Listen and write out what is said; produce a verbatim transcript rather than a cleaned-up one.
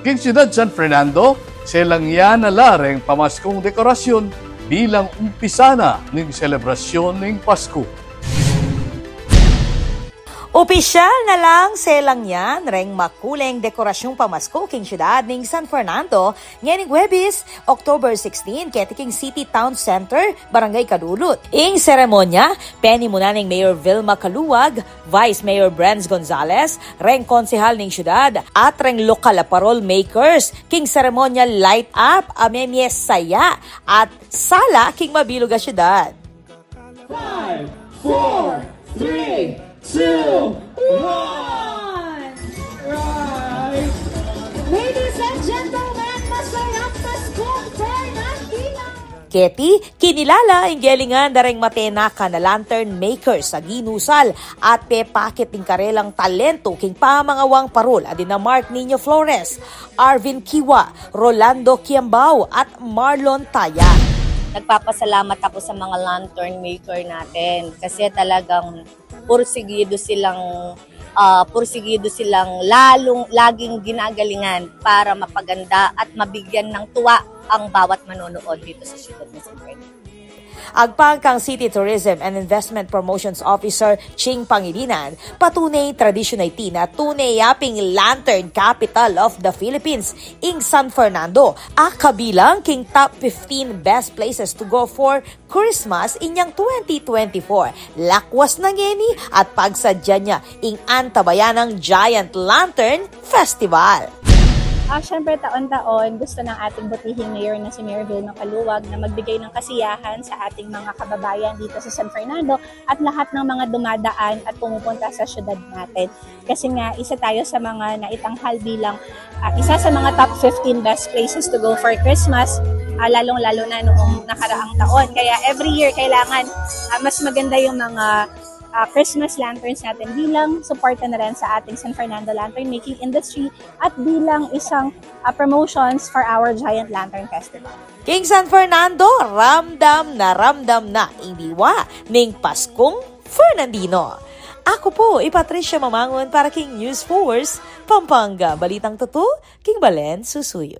King Siyudad San Fernando, selang ya na la reng pamaskung dekorasyun bilang umpisa na ning selebrasyun ning Pasku. Opisyal na lang selang yan reng makuleng dekorasyung pamasku king siyudad ning San Fernando ngening Huwebes, October sixteen, keti king City Town Center, Barangay Cadulut. Ing seremonya, penimunan neng Mayor Vilma Caluag, Vice Mayor Brenz Gonzalez, reng konsehal ning siyudad, at reng lokal a parol makers, king seremonya light up a memie saya at sala king mabilug a siyudad. Five, four, three, two, one. Right. Ladies and gentlemen, masayang Paskong Fernandina! Keti, kinilala ing gelingan da reng matenakan a lantern makers a ginusal at pepakit ing karelang talentu king pamangawang parol a dina Mark Nino Flores, Arvin Kiwa, Rolando Kiambao at Marlon Taya. Nagpapasalamat ako sa mga lantern maker natin kasi talagang pursigido silang, ah, pursigido silang lalong, laging ginagalingan para mapaganda at mabigyan ng tuwa ang bawat manonood dito sa Siyudad ng San Fernando. Agpang kang City Tourism and Investment Promotions Officer Ching Pangilinan, patunay tradisyun a iti na tune ya pin ing Lantern Capital of the Philippines ing San Fernando a kabilang king top fifteen best places to go for Christmas inyang twenty twenty-four. Lakwas na ngeni at pagsadya na ing antabayanang Giant Lantern Festival. Ah, syempre, taon-taon, gusto ng ating butihing mayor na si Mayor Vilma Caluag na magbigay ng kasiyahan sa ating mga kababayan dito sa San Fernando at lahat ng mga dumadaan at pumupunta sa syudad natin. Kasi nga, isa tayo sa mga naitanghal bilang, ah, isa sa mga top fifteen best places to go for Christmas, ah, lalong-lalo na noong nakaraang taon. Kaya every year, kailangan, ah, mas maganda yung mga, ah, Christmas lanterns natin bilang suporta na rin sa ating San Fernando lantern making industry at bilang isang, ah, promotions for our Giant Lantern Festival. King San Fernando, ramdam na ramdam na ing diwa ning Paskung Fernandino. Aku pu i Patricia Mamangun para king News Force Pampanga. Balitang tutu king balen susuyu.